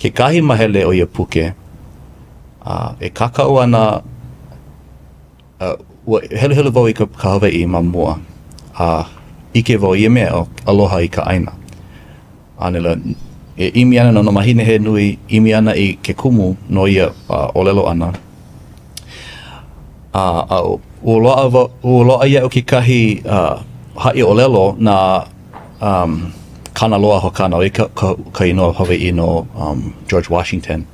Kekahi mahele o ia puke, a e kākau ana, uh, ua heluhelu wau i ka, ka Hawaiʻi ma mua, a ʻike wau ia mea ʻo aloha i ka ʻāina. A no laila, e ʻimi ana no nā mahina he nui, ʻimi ana i ke kumu no ia uh, ʻōlelo ʻana. A, a ua loaʻa wau, ua loaʻa iaʻu kekahi uh, haʻi ʻōlelo na um, Kanaloa Hokana, ʻo ia ka, ka, ka inoa Hawaiʻi no um, George Washington.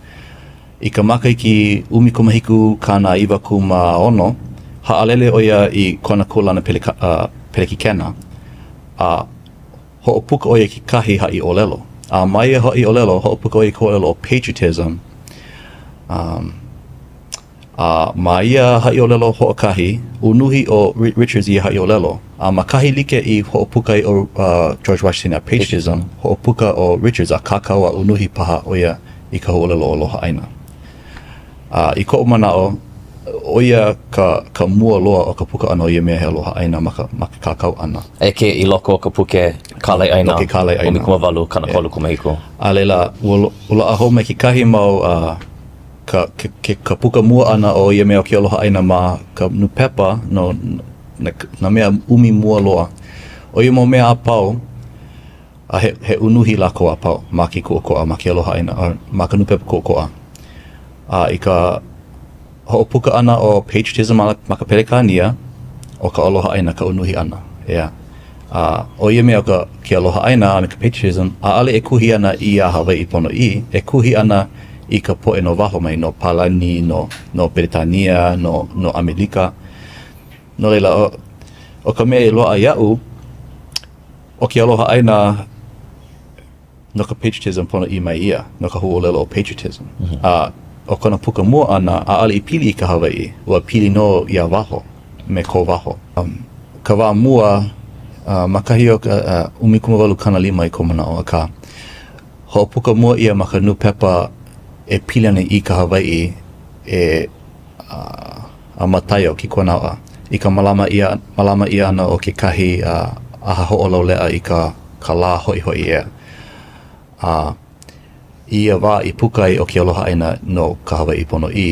I ka makahiki 1996, haʻalele ʻo ia i kona kūlana peleka, uh, pelekikena, a hoʻopuka ʻo ia i kekahi haʻi ʻōlelo. A ma ia haʻi ʻōlelo, hoʻopuka ʻo ia i ka ʻōlelo ʻo patriotism. Um, A ma ia haʻiʻōlelo hoʻokahi, unuhi ʻo Richards i ia haʻiʻōlelo. A ma kahi like i hoʻopuka ai ʻo George Washington iā Patriotism, hoʻopuka ʻo Richards a kākau a unuhi paha ʻo ia i ka huaʻōlelo ʻo Aloha ʻĀina. A i koʻu manaʻo, ʻo ia ka, ka mua loa o ka puka ʻana o ia mea he aloha ʻāina ma ka, ma ke kākau ʻana. E ke i loko o ka puke kālaiʻāina, No ke kālaiʻāina. 18 37. A laila, ua loaʻa hou mai kekahi mau uh, ka, ke, ke, ka puka mua ʻana o ia mea o ke aloha ʻāina ma ka nūpepa no nā mea ʻumi mua loa. ʻO ia mau mea a pau, a he, he unuhi lākou a pau ma ke Kuokoa, ma ke aloha ʻāina, a ma ka nūpepa Kuokoa. A i ka hoʻopuka ʻana o Patriotism ma, ma ka Pelekānia, ʻo ka aloha ʻāina ka unuhi ʻana, ʻeā. A ʻo ia mea o ka, ke aloha ʻāina a me ka patriotism, ʻaʻole e kuhi ana iā Hawaiʻi ponoʻī, e kuhi ana i ka poʻe no waho mai, no Palani, no, no Beretania, no, no ʻAmelika. No laila, ʻo, ʻo ka mea i loaʻa iaʻu, ʻo ke aloha ʻāina, no ka patriotism ponoʻī mai ia, no ka huaʻōlelo ʻo patriotism. Mm -hmm. A ʻo kona puka mua ʻana, ʻaʻole i pili i ka Hawaiʻi, ua pili nō iā waho, me ko waho. Um, ka wā mua, uh, ma kahi o ka uh, 18 50 i koʻu manaʻo, akā, hoʻopuka mua ʻia ma ka nūpepa e pili ana i ka Hawaiʻi e uh, a Mataio Kikuanaoa i ka mālama ʻia, mālama ʻia ʻana o kekahi uh, ʻaha hoʻolauleʻa i ka, ka lā hoʻihoʻi ea. A i ia wā i puka ai ʻo ke Aloha ʻĀina no ka Hawaiʻi ponoʻī,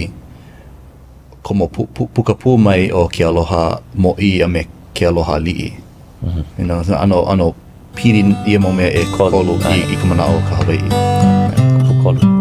komo pū, pū, puka pū mai ʻo ke Aloha Mōʻī a me ke Aloha Aliʻi. Mm -hmm. You know, ʻano, ʻano pili ia mau mea ʻekolu i, i ka manaʻo o ka Hawaiʻi. Pukolu.